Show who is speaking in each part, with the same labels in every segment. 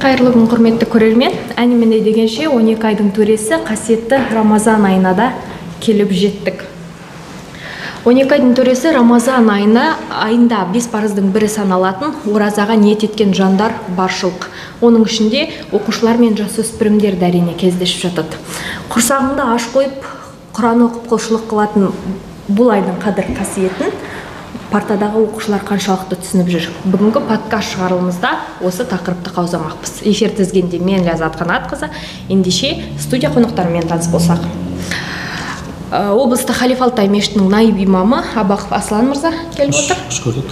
Speaker 1: Қайырлы күн, құрметті көрермен. Әне-міне дегенше 12 айдың төресі қасиетті Рамазан айына да келіп жеттік. 12 айдың төресі Рамазан айында 5 парыздың бірі саналатын оразаға ниет еткен жандар баршылық. Оның ішінде оқушылар мен жасөспірімдер де әрине кездесіп жатады. Құрсағыңды аш қойып, Құран оқып құлшылық қылатын бұл айдың қадір қасиетін партадағы оқушылар қаншалықты түсініп жүр. Бүгінгі подкаст шығарылымызда осы тақырыпты қаузамақпыз. Эфир тізгенде мен Ләззат Қанатқызы, ендеше студия қонақтарымен таныс болсақ. Облыстық Халиф Алтай мешітінің наиб имамы Абақов Аслан мырза келіп отыр.
Speaker 2: Қош көрдік.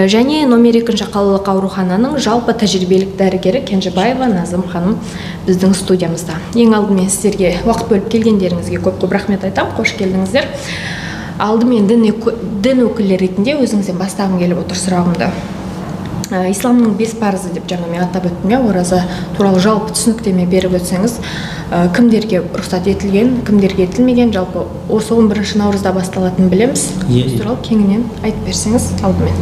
Speaker 1: Және номер 2 қалалық аурухананың жалпы тәжірибелік дәрігері Кенжебаева Назым ханым біздің студиямызда. Ең алдымен сіздерге уақыт бөліп келгендеріңізге көп-көп рахмет айтамын. Қош келдіңіздер. Алдымен дін өкілі ретінде өзіңізден бастағым келіп отыр сұрағымды. Исламның 5 парызы деп жаңа мен атап өттім, ораза туралы жалпы түсініктеме беріп өтсеңіз, кімдерге рұқсат етілген, кімдерге етілмеген, жалпы осы 11 наурызда басталатынын білеміз. Осы туралы кеңінен айтып берсеңіз алдымен.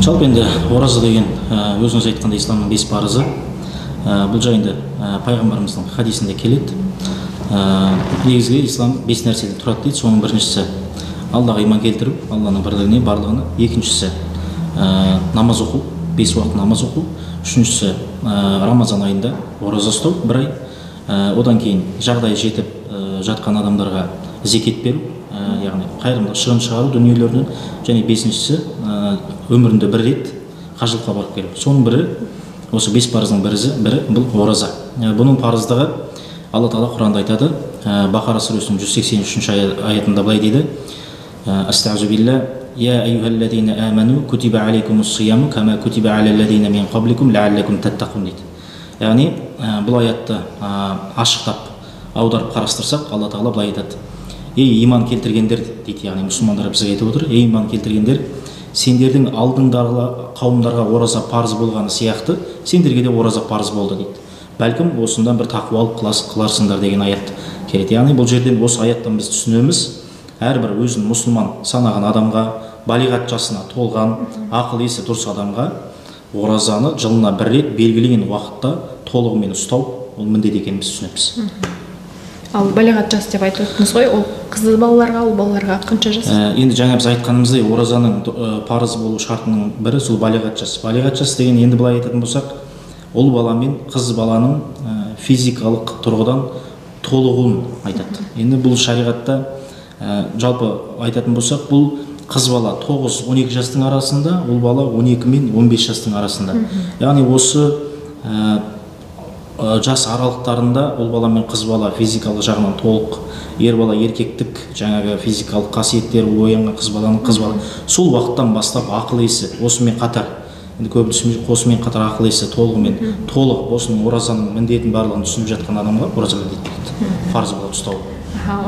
Speaker 2: Жалпы енді ораза деген өзіңіз айтқандай исламның 5 парызы. Бұл жайында пайғамбарымыздың хадисінде келеді. Негізгі ислам 5 нәрседен тұрады дейді. Соның біріншісі Аллаға иман келтіру, Алланың бірлігіне, барлығына. Екіншісі намаз оқу, 5 уақыт намаз оқу. Үшіншісі Рамазан айында ораза ұстау бір ай. Одан кейін жағдайы жетіп жатқан адамдарға зекет беру, яғни қайырымдылық шығын шығару дүниелерінен. Және бесіншісі өмірінде бір рет қажылыққа барып келу. Соның бірі, осы 5 парыздың бірі бұл ораза. Бұның парыздығы Алла Тағала Құранда айтады, Бақара сүресінің 183-ші аятында былай дейді: Астағфиру билла, я айюхаллазина аману кутиба алейкумус сияму кама кутиба алаллазина мин қабликум лааллакум таттақун дейді. Яғни бұл аятты ашықтап аударып қарастырсақ, Алла Тағала былай айтады: Ей иман келтіргендер дейді, яғни мұсылмандар бізге айтып отыр, ей иман келтіргендер, сендердің алдыңдағы қауымдарға ораза парыз болғаны сияқты сендерге де ораза парыз болды дейді. Бәлкім осындан бір тақуалық қыларсыңдар деген аят келеді. Яғни бұл жерден осы аяттан біз түсінеміз, әрбір өзін мұсылман санаған адамға, балиғат жасына толған, ақыл есі дұрыс адамға оразаны жылына бір рет белгіленген уақытта толығымен ұстау ол міндет екенін біз түсінеміз.
Speaker 1: Ал балиғат жас деп айтып өттіңіз ғой, ол қыз балаларға, ұл балаларға қанша жас?
Speaker 2: Енді жаңа біз айтқанымыздай, оразаның парыз болу шартының бірі сол балиғат жас. Балиғат жас деген енді былай айтатын болсақ, ұл бала мен қыз баланың физикалық тұрғыдан толығуын айтады. Енді бұл шариғатта жалпы айтатын болсақ, бұл қыз бала 9-12 жастың арасында, ұл бала 12 мен 15 жастың арасында. Яғни осы жас аралықтарында ұл бала мен қыз бала физикалық жағынан толық, ер бала еркектік жаңағы физикалық қасиеттері оянған, қыз баланың қыз бала сол уақыттан бастап ақыл есі осымен қатар, енді көбі түсінбей, осымен қатар ақыл есі толығымен толық осының оразаның міндетін барлығын түсініп жатқан адамға ораза міндеттеледі, парыз болады ұстау.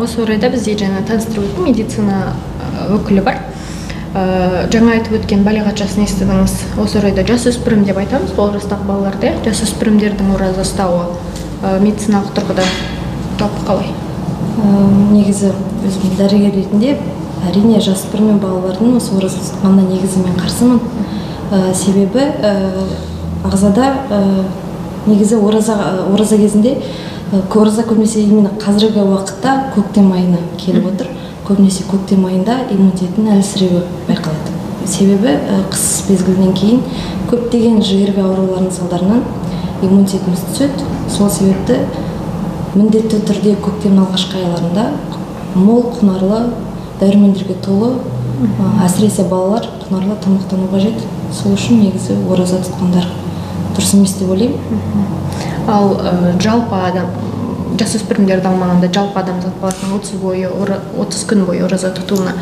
Speaker 1: Осы орайда бізде жаңа таныстырып өткен медицина өкілі бар. Жаңа айтып өткен балиғат жасын естідіңіз. Осы орайда жасөспірім деп айтамыз, ол жастағы балаларды, жасөспірімдердің ораза ұстауы медициналық тұрғыда жалпы қалай?
Speaker 3: Негізі өзім дәрігер ретінде әрине жасөспірім балалардың осы ораза ұстағанына негізі мен қарсымын. Себебі ағзада негізі ораза кезінде ораза көбінесе именно қазіргі уақытта көктем айына келіп отыр. Көбінесе көктем айында иммунитеттің әлсіреуі байқалады. Себебі қыс мезгілінен кейін көптеген ЖРВ ауруларының салдарынан иммунитетіміз түседі. Сол себепті міндетті түрде көктемнің алғашқы айларында мол құнарлы дәрумендерге толы, әсіресе балалар құнарлы тамақтану қажет. Сол үшін негізі ораза тұтқандар дұрыс емес деп ойлаймын.
Speaker 1: Ал жалпы адам, жасөспірімдерді алмағанда жалпы адамзат баласының 30 күн бойы ораза тұтуына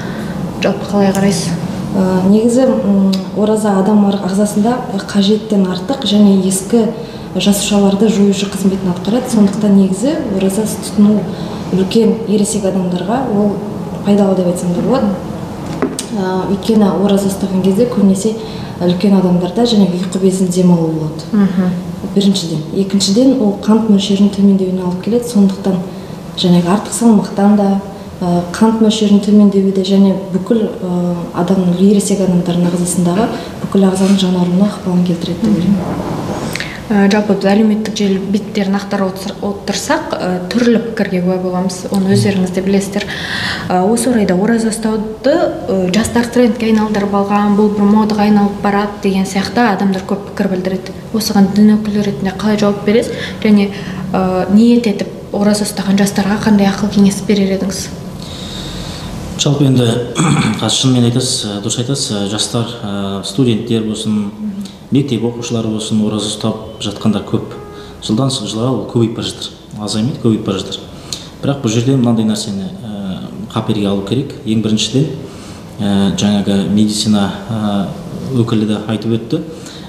Speaker 1: жалпы қалай қарайсыз?
Speaker 3: Негізі ораза адам ағзасында қажеттен артық және ескі жасушаларды жоюшы қызметін атқарады. Сондықтан негізі ораза тұтыну үлкен ересек адамдарға ол пайдалы деп айтсам да болады. Өйткені ораза ұстаған кезде көбінесе үлкен адамдарда және ұйқы безін демалу болады. Біріншіден. Екіншіден, ол қант мөлшерінің төмендеуіне алып келеді. Сондықтан жаңағы артық салмақтан да, қант мөлшерінің төмендеуі де және бүкіл адамның, ересек адамдардың ағзасындағы бүкіл ағзаның жанаруына ықпалын келтіреді деп ойлаймын.
Speaker 1: Жалпы біз әлеуметтік желі беттерін ақтарып отырсақ, түрлі пікірге куә боламыз, оны өздеріңіз де білесіздер. Осы орайда ораза ұстауды жастар трендке айналдырып алған, бұл бір модаға айналып барады деген сияқты адамдар көп пікір білдіреді. Осыған дін өкілі ретінде қалай жауап бересіз және ниет етіп ораза ұстаған жастарға қандай ақыл кеңес берер едіңіз?
Speaker 2: Жалпы енді қазір шынымен айтасыз, дұрыс айтасыз, жастар, студенттер болсын, мектеп оқушылары болсын, ораза ұстап жатқандар көп. Жылдан жылға ол көбейіп бара жатыр, азаймайды, көбейіп бара жатыр. Бірақ бұл жерде мынандай нәрсені қаперге алу керек. Ең біріншіден, жаңағы медицина өкілі де айтып өтті.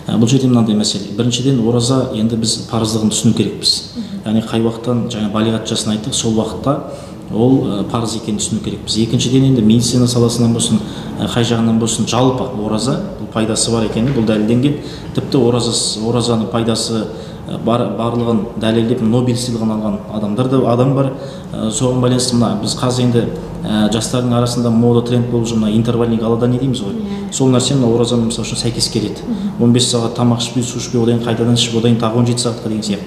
Speaker 2: Бұл жерде мынандай мәселе. Біріншіден, ораза енді біз парыздығын түсіну керекпіз. Яғни қай уақыттан жаңа балиғат жасын айттық, сол уақытта ол парыз екенін түсіну керекпіз. Екіншіден, енді медицина саласынан болсын, қай жағынан болсын, жалпы ораза бұл пайдасы бар екені бұл дәлелденген. Тіпті оразаның пайдасы барлығын дәлелдеп Нобель сыйлығын алған адамдар да адам бар. Соған байланысты мына біз қазір енді жастардың арасында мода тренд болып жүр, мына интервальный голодание дейміз ғой. Сол нәрсе мына оразамен мысалы үшін сәйкес келеді. 15 сағат тамақ ішпей, су ішпей, одан қайтадан ішіп, одан тағы 17 сағатқа деген сияқты.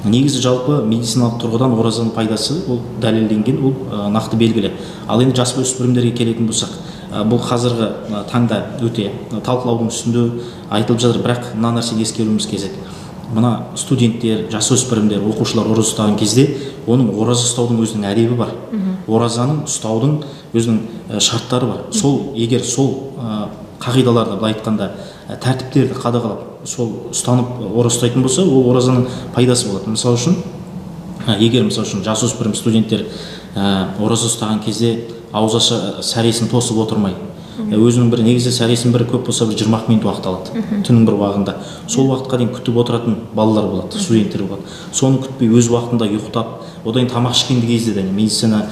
Speaker 2: Негізі жалпы медициналық тұрғыдан оразаның пайдасы ол дәлелденген, ол нақты белгілі. Ал енді жас өспірімдерге келетін болсақ, бұл қазіргі таңда өте талқылаудың үстінде айтылып жатыр, бірақ мына нәрсені ескеруіміз керек. Мына студенттер, жасөспірімдер, оқушылар ораза ұстаған кезде оның ораза ұстаудың өзінің әдебі бар. Оразаның ұстаудың өзінің шарттары бар. Сол егер сол қағидаларды былай айтқанда тәртіптерді қадағалап, сол ұстанып ораза ұстайтын болса, ол оразаның пайдасы болады. Мысалы үшін, егер мысалы үшін жасөспірім студенттер ораза ұстаған кезде ауыз аша сәресін тосып отырмай, өзінің бір негізі сәресін бір көп болса бір 20 минут уақыт алады, түннің бір уағында. Сол уақытқа дейін күтіп отыратын балалар болады, студенттер болады. Соны күтпей өз уақытында ұйықтап, одан кейін тамақ ішкен кезде де медицина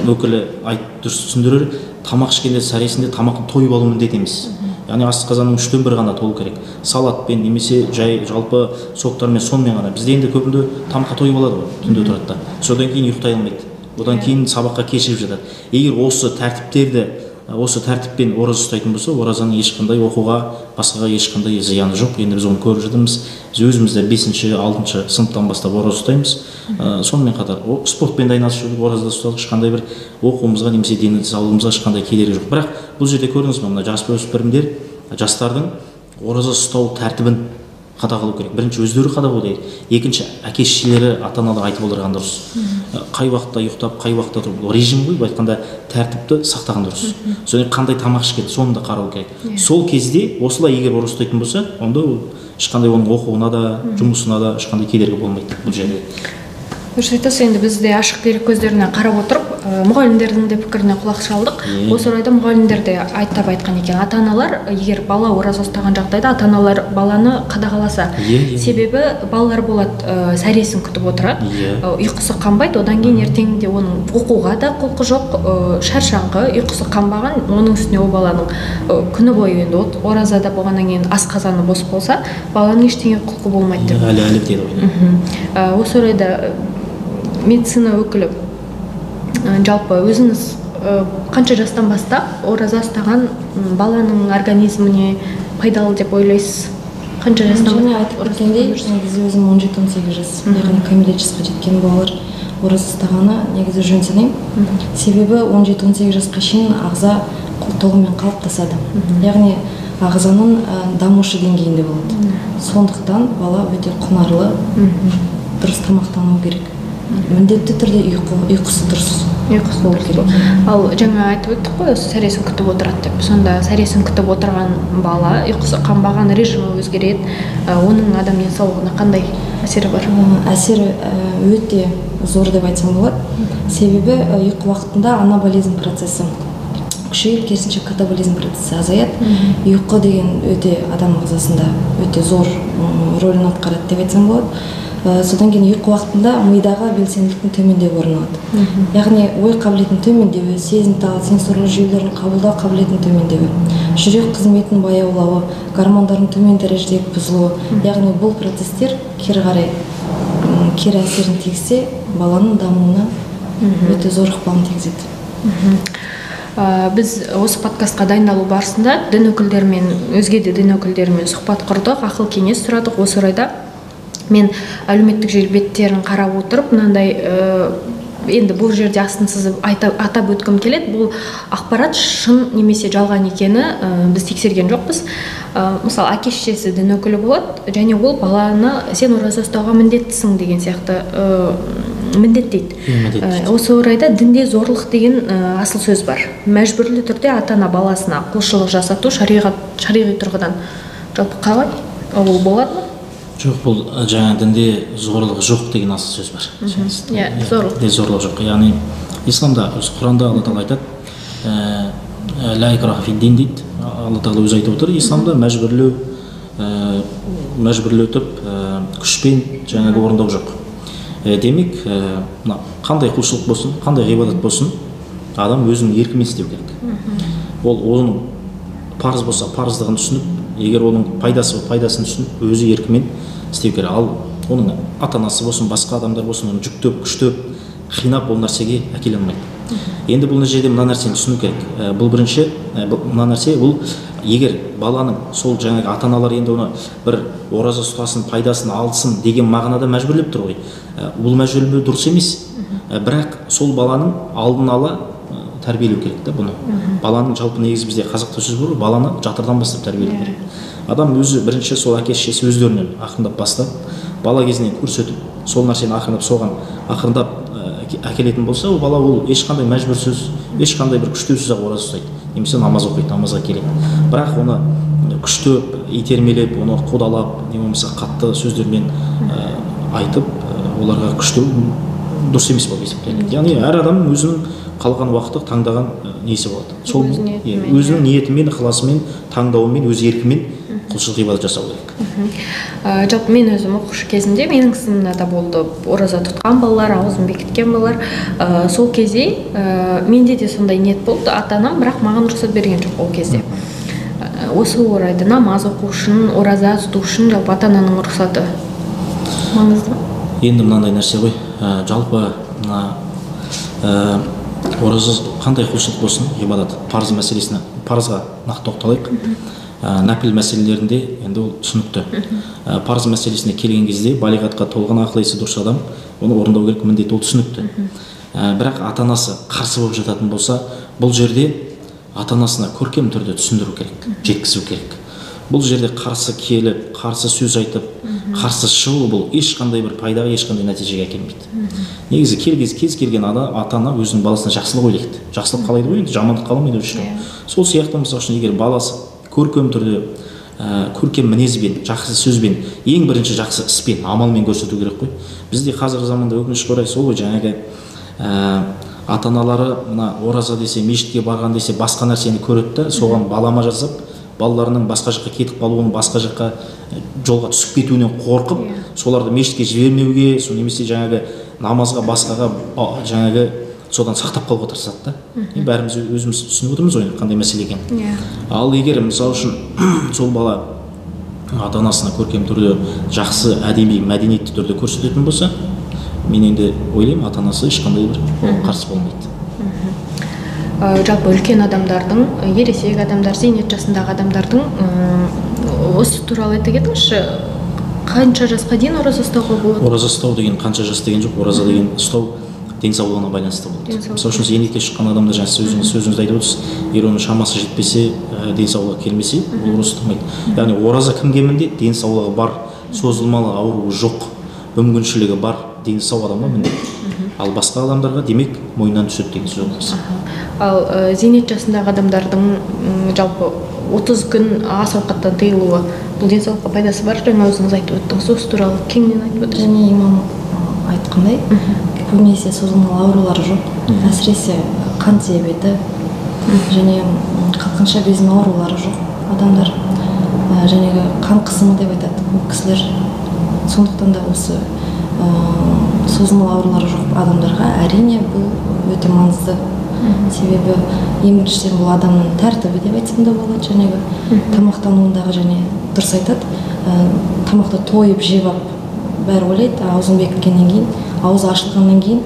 Speaker 2: өкілі айтып дұрыс түсіндірер, тамақ ішкенде сәресінде тамақты тойып алу міндет емес. Яғни асқазанның 1/3 ғана толу керек. Салатпен немесе жай жалпы соктармен сонымен ғана. Бізде енді көбінде тамаққа тойып алады ғой, түнде тұрады да. Содан кейін ұйықтай алмайды. Одан кейін сабаққа кешігіп жатады. Егер осы тәртіптерді, осы тәртіппен ораза ұстайтын болса, оразаның ешқандай оқуға, басқаға ешқандай зияны жоқ. Енді біз оны көріп жатырмыз. Біз өзіміз де 5-ші, 6-шы сыныптан бастап ораза ұстаймыз. Сонымен қатар спортпен де айналысып жүрдік, ораза ұстадық, ешқандай бір оқуымызға немесе денсаулығымызға ешқандай кедергі жоқ. Бірақ бұл жерде көрдіңіз бе, мына жасөспірімдер, жастардың ораза ұстау тәртібін қадағалау керек. Бірінші өздері қадағалау керек. Екінші әке шешелері, ата-аналар айтып отырған дұрыс. Қай уақытта ұйықтап, қай уақытта тұрып, бұл режим ғой, былай айтқанда тәртіпті сақтаған дұрыс. Содан қандай тамақ ішкен, соны да қарау керек. Сол кезде осылай егер ораза ұстайтын болса, онда ол ешқандай оның оқуына да, жұмысына да ешқандай кедергі болмайды бұл жерде.
Speaker 1: Дұрыс айтасыз, енді біз де ашық дерек көздеріне қарап отырып, мұғалімдердің де пікіріне құлақ шалдық. Осы орайда мұғалімдер де айтап айтқан екен, ата-аналар егер бала ораза ұстаған жағдайда ата-аналар баланы қадағаласа. Себебі балалар болады, сәресін күтіп отырады, ұйқысы қанбайды, одан кейін ертеңінде оның оқуға да құлқы жоқ, шаршаңқы, ұйқысы қанбаған, оның үстіне ол баланың күні бойы енді оразада болғаннан кейін асқазаны бос болса, баланың ештеңе құлқы болмайды деп.
Speaker 2: Әлі бітеді ғой.
Speaker 1: Осы орайда медицина өкілі, жалпы өзіңіз қанша жастан бастап ораза ұстаған баланың организміне пайдалы деп ойлайсыз? Қанша жастан
Speaker 3: Және айтып өткендей, негізі өзім 17-18 жас, яғни кәмелет жасқа жеткен балалар ораза ұстағаны негізі жөн санаймын. Себебі 17-18 жасқа шейін ағза толығымен қалыптасады. Яғни ағзаның дамушы деңгейінде болады. Сондықтан бала өте құнарлы, дұрыс тамақтану керек. Міндетті түрде ұйқысы дұрыс.
Speaker 1: Ұйқысы
Speaker 3: болу
Speaker 1: дұрыс
Speaker 3: керек.
Speaker 1: Ал жаңа айтып өттік қой, осы сәресін күтіп отырады деп. Сонда сәресін күтіп отырған бала ұйқысы қанбаған, режимі өзгереді. Оның адам денсаулығына қандай әсері бар?
Speaker 3: Әсері өте зор деп айтсам болады. Себебі ұйқы уақытында анаболизм процесі күшейіп, керісінше катаболизм процесі азаяды. Ұйқы деген өте адам ағзасында өте зор рөлін атқарады деп айтсам болады. Содан кейін ұйқы уақытында мидағы белсенділіктің төмендеуі орын алады. Яғни ой қабілетінің төмендеуі, сезімтал, сенсорлы жүйелердің қабылдау қабілетінің төмендеуі, жүрек қызметінің баяулауы, гормондардың төмен дәрежедегі бұзылуы. Яғни бұл процестер кері қарай, кері әсерін тигізсе, баланың дамуына өте зор ықпалын тигізеді.
Speaker 1: Біз осы подкастқа дайындалу барысында дін өкілдерімен, өзге де дін өкілдерімен сұхбат құрдық, ақыл кеңес сұрадық. Осы орайда Мен әлеуметтік желі беттерін қарап отырып, мынандай енді бұл жерде астын сызып атап өткім келеді, бұл ақпарат шын немесе жалған екені біз тексерген жоқпыз. Мысалы, әке шешесі дін өкілі болады және ол баланы сен ораза ұстауға міндеттісің деген сияқты міндеттейді. Осы орайда дінде зорлық деген асыл сөз бар. Мәжбүрлі түрде ата-ана баласына құлшылық жасату шариғи тұрғыдан жалпы қалай ол болады ма?
Speaker 2: Жоқ, бұл жаңа дінде зорлық жоқ деген асыл сөз бар.
Speaker 1: Иә, зорлық.
Speaker 2: Дінде зорлық жоқ. Яғни исламда, Құранда Алла тағала айтады, ла икраха фид дин дейді. Алла тағала өзі айтып отыр, исламда мәжбүрлетіп, күшпен жаңағы орындау жоқ. Демек, мына қандай құлшылық болсын, қандай ғибадат болсын, адам өзінің еркімен істеу керек. Ол оның парыз болса, парыздығын түсініп, егер оның пайдасы пайдасын түсініп, өзі еркімен істеу керек. Ал оның ата-анасы болсын, басқа адамдар болсын, оны жүктеп, күштеп, қинап ол нәрсеге әкеле алмайды. Енді бұл жерде мына нәрсені түсіну керек. Бұл бірінші, мына нәрсе, бұл егер баланың сол жаңағы ата-аналар енді оны бір ораза ұстасын, пайдасын алсын деген мағынада мәжбүрлеп тұр ғой. Бұл мәжбүрлеу дұрыс емес. Бірақ сол баланың алдын ала тәрбиелеу керек та бұны. Баланың жалпы негізі бізде қазақта сөз бар ғой, баланы жатырдан бастап тәрбиелеу керек. Адам өзі бірінші сол әке шешесі өздерінен ақырындап бастап, бала кезінен көрсетіп, сол нәрсені ақырындап соған ақырындап әкелетін болса, ол бала ол ешқандай мәжбүрсіз, ешқандай бір күштеусіз ақ ораза ұстайды, немесе намаз оқиды, намазға келеді. Бірақ оны күштеп, итермелеп, оны қудалап, не болмаса қатты сөздермен айтып, оларға күштеу дұрыс емес болып есептелінеді. Яғни әр адам өзінің қалған уақыты таңдаған несі болады. Сол өзінің ниетімен, ықыласымен, таңдауымен, өз еркімен құлшылық ғибадат жасау керек.
Speaker 1: Жалпы мен өзім оқушы кезімде менің сынымда да болды ораза тұтқан балалар, аузын бекіткен балалар. Сол кезде менде де сондай ниет болды, ата-анам бірақ маған рұқсат берген жоқ ол кезде. Осы орайда намаз оқу үшін, ораза тұту үшін жалпы ата-ананың рұқсаты маңызды ма?
Speaker 2: Енді мынандай нәрсе ғой, жалпы мына ораза қандай құлшылық болсын, ғибадат, парыз мәселесіне, парызға нақты тоқталайық. Нәпіл мәселелерінде енді ол түсінікті. Парыз мәселесіне келген кезде балиғатқа толған ақыл есі дұрыс адам оны орындау керек міндет, ол түсінікті. Бірақ ата-анасы қарсы болып жататын болса, бұл жерде ата-анасына көркем түрде түсіндіру керек, жеткізу керек. Бұл жерде қарсы келіп, қарсы сөз айтып, қарсы шығу бұл ешқандай бір пайдаға, ешқандай нәтижеге әкелмейді. Негізі кез келген ата-ана өзінің баласына жақсылық ойлайды. Жақсылық қалайды ғой, енді жамандық қаламайды ғой. Сол сияқты мысалы үшін егер баласы көркем түрде, көркем мінезбен, жақсы сөзбен, ең бірінші жақсы іспен, амалмен көрсету керек қой. Бізде қазіргі заманда өкінішке орай сол ғой, жаңағы ата-аналары мына ораза десе, мешітке барған десе, басқа нәрсені көреді да, соған балама жасап, балаларының басқа жаққа кетіп қалуын, басқа жаққа жолға түсіп кетуінен қорқып, соларды мешітке жібермеуге, сол немесе жаңағы намазға, басқаға жаңағы содан сақтап қалуға тырысады да. Бәріміз өзіміз түсініп отырмыз ғой қандай мәселе екенін. Ал егер мысалы үшін сол бала ата-анасына көркем түрде, жақсы, әдеби, мәдениетті түрде көрсететін болса, мен енді ойлаймын, ата-анасы ешқандай бір оған қарсы болмайды.
Speaker 1: Жалпы үлкен адамдардың, ересек адамдар, зейнет жасындағы адамдардың осы туралы айта кетіңізші, қанша жасқа дейін ораза ұстауға болады?
Speaker 2: Ораза ұстау деген қанша жас деген жоқ, ораза деген ұстау денсаулығына байланысты болады. Мысалы үшін зейнетке шыққан адамда жаңа сіз өзіңіз айтып отырсыз, егер оның шамасы жетпесе, денсаулығы келмесе, ол ораза ұстамайды. Яғни ораза кімге міндет? Денсаулығы бар, созылмалы ауруы жоқ, мүмкіншілігі бар, дені сау адамға міндет. Ал басқа адамдарға демек мойнынан түседі деген сөз ол.
Speaker 1: Ал зейнет жасындағы адамдардың жалпы 30 күн ас ауқаттан тыйылуы, бұл денсаулыққа пайдасы бар, жаңа өзіңіз айтып өттіңіз, осы туралы кеңінен айтып өтсеңіз.
Speaker 3: Және имам айтқандай, көбінесе созылмалы аурулары жоқ, әсіресе қант диабеті және қалқанша безінің аурулары жоқ адамдар, және қан қысымы деп айтады бұл кісілер. Сондықтан да осы созылмалы аурулары жоқ адамдарға әрине бұл өте маңызды. Себебі ең біріншіден бұл адамның тәртібі деп айтсам да болады, жәнегі тамақтануындағы, және дұрыс айтады, тамақты тойып жеп алып бәрі ойлайды, аузын бекіткеннен кейін, аузы ашылғаннан кейін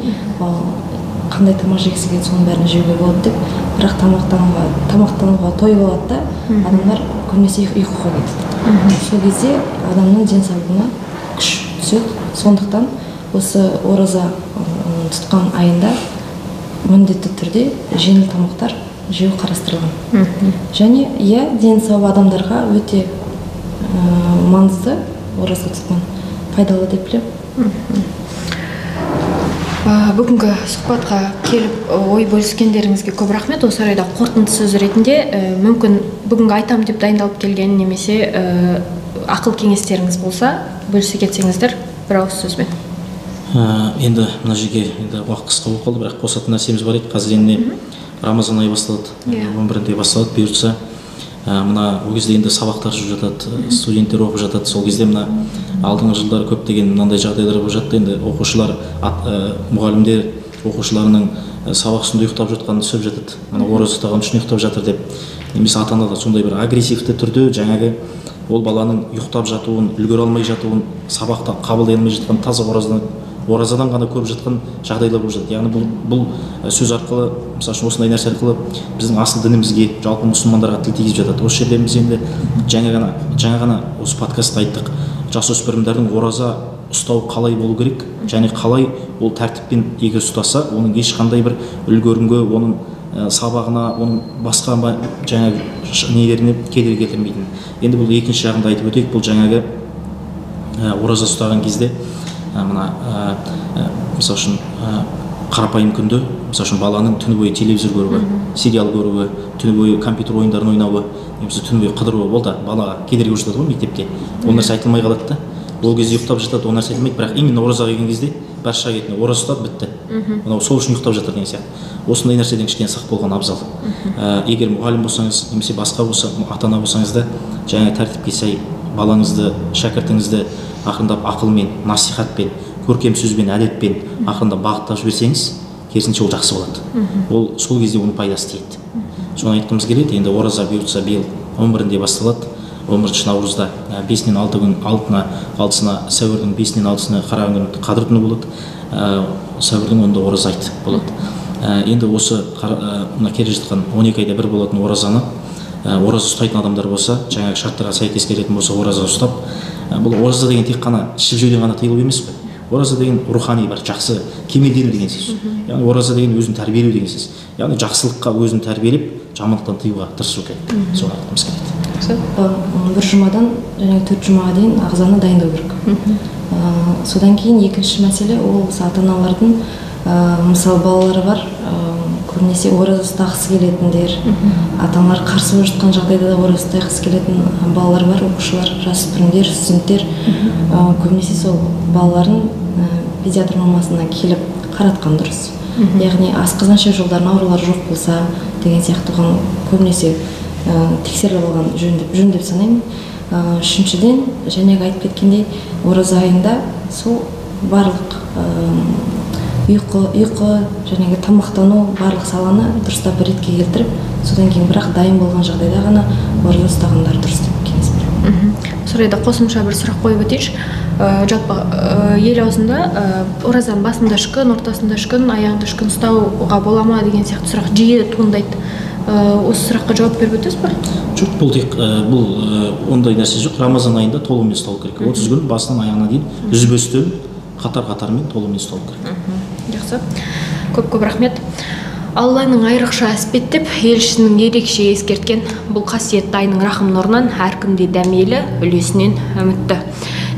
Speaker 3: қандай тамақ жегісі келеді соның бәрін жеуге болады деп, бірақ тамақтануға тойып алады да, адамдар көбінесе ұйқыға кетеді. Сол кезде адамның денсаулығына күш түседі. Сондықтан осы ораза тұтқан айында міндетті түрде жеңіл тамақтар жеу қарастырылған. Және иә, дені сау адамдарға өте маңызды ораза тұтқан, пайдалы деп білемін.
Speaker 1: Бүгінгі сұхбатқа келіп ой бөліскендеріңізге көп рахмет. Осы орайда қорытынды сөз ретінде мүмкін бүгінгі айтам деп дайындалып келген немесе ақыл кеңестеріңіз болса, бөлісе кетсеңіздер бір ауыз сөзбен.
Speaker 2: Енді мына жерге енді уақыт қысқа болып қалды, бірақ қосатын нәрсеміз бар еді. Қазір енді Рамазан айы басталады, 11-інде басталады бұйыртса. Мына ол кезде енді сабақтар жүріп жатады, студенттер оқып жатады. Сол кезде мына алдыңғы жылдары көптеген мынандай жағдайлар болып жатты. Енді оқушылар, мұғалімдер оқушыларының сабақ үстінде ұйықтап жатқанын түсіп жатады. Мына ораза ұстаған үшін ұйықтап жатыр деп. Немесе ата-аналар сондай бір агрессивті түрде жаңағы ол баланың ұйықтап жатуын, үлгере алмай жатуын, сабақта қабылдай алмай жатқан, таза оразадан ғана көріп жатқан жағдайлар болып жатады. Яғни бұл сөз арқылы, мысалы үшін осындай нәрсе арқылы біздің асыл дінімізге, жалпы мұсылмандарға тіл тигізіп жатады. Осы жерде біз енді жаңа ғана осы подкастта айттық, жасөспірімдердің ораза ұстау қалай болу керек және қалай ол тәртіппен егер ұстаса, оның ешқандай бір үлгерімге, оның сабағына, оның басқа жаңағы нелеріне кедергі келтірмейтін. Енді бұл екінші жағында айтып өтейік, бұл жаңағы ораза ұстаған кезде мына мысалы үшін қарапайым күнде, мысалы үшін баланың түні бойы телевизор көруі, сериал көруі, түні бойы компьютер ойындарын ойнауы, немесе түні бойы қыдыруы, ол да балаға кедергі болып жатады ғой мектепте. Ол нәрсе айтылмай қалады да. Ол кезде ұйықтап жатады, ол нәрсе айтылмайды, бірақ именно оразаға келген кезде барша кетіне ораза ұстап бітті. Мынау сол үшін ұйықтап жатыр деген сияқты. Осындай нәрседен кішкене сақ болған абзал. Егер мұғалім болсаңыз, немесе басқа болса, ата-ана болсаңыз да, жаңа тәртіпке сай балаңызды, шәкіртіңізді ақырындап ақылмен, насихатпен, көркем сөзбен, әдетпен ақырындап бағыттап жіберсеңіз, керісінше ол жақсы болады. Ол сол кезде оның пайдасы тиеді. Соны айтқымыз келеді. Енді ораза бұйыртса биыл 11-інде басталады. 11 наурызда 5-нен 6 күн, 6-сына сәуірдің 5-нен 6-сына қараған күні Қадір түні болады. Сәуірдің 10-ында ораза айт болады. Енді осы мына келе жатқан 12 айда бір болатын оразаны ораза ұстайтын адамдар болса, жаңағы шарттарға сәйкес келетін болса, ораза ұстап, бұл ораза деген тек қана ішіп жеуден ғана тыйылу емес қой. Ораза деген рухани бір жақсы кемелдену деген сөз. Яғни ораза деген өзін тәрбиелеу деген сөз. Яғни жақсылыққа өзін тәрбиелеп, жамандықтан тыюға тырысу керек. Соны айтқымыз келеді.
Speaker 3: Бір жұмадан және 4 жұмаға дейін ағзаны дайындау керек. Содан кейін екінші мәселе ол ата-аналардың, мысалы балалары бар, көбінесе ораза ұстағысы келетіндер, ата-аналар қарсы болып жатқан жағдайда да ораза ұстағысы келетін балалар бар, оқушылар, жасөспірімдер, студенттер, көбінесе сол балаларын педиатр мамасына келіп қаратқан дұрыс. Яғни асқазан ішек жолдарының аурулары жоқ болса деген сияқты оған көбінесе тексеріліп алған жөн деп санаймын. Үшіншіден, жаңағы айтып кеткендей, ораза айында сол барлық ұйқы, жаңағы тамақтану, барлық саланы дұрыстап ретке келтіріп, содан кейін бірақ дайын болған жағдайда ғана ораза ұстағандар дұрыс деп кеңес беремін.
Speaker 1: Осы орайда қосымша бір сұрақ қойып өтейінші. Жалпы ел аузында оразаның басында үш күн, ортасында үш күн, аяғында үш күн ұстауға бола ма деген сияқты сұрақ жиі туындайды. Осы сұраққа жауап беріп өтесіз бе?
Speaker 2: Жоқ, бұл тек бұл ондай нәрсе жоқ. Рамазан айында толығымен ұсталу керек. 30 күн басынан аяғына дейін үзбестен қатар-қатармен толығымен ұсталу керек.
Speaker 1: Жақсы. Көп-көп рахмет. Алланың айрықша әспеттеп, елшісінің ерекше ескерткен бұл қасиетті айының рахым нұрынан әркімде дәмелі, үлесінен үмітті.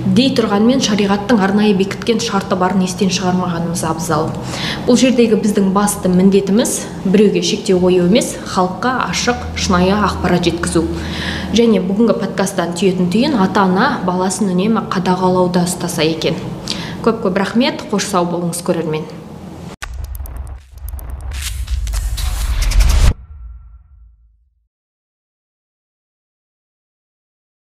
Speaker 1: Дей тұрғанмен шариғаттың арнайы бекіткен шарты барын естен шығармағанымыз абзал. Бұл жердегі біздің басты міндетіміз біреуге шектеу қою емес, халыққа ашық, шынайы ақпарат жеткізу. Және бүгінгі подкасттан түйетін түйін ата-ана баласын үнемі қадағалауда ұстаса екен. Көп-көп рахмет, қош сау болыңыз көрермен.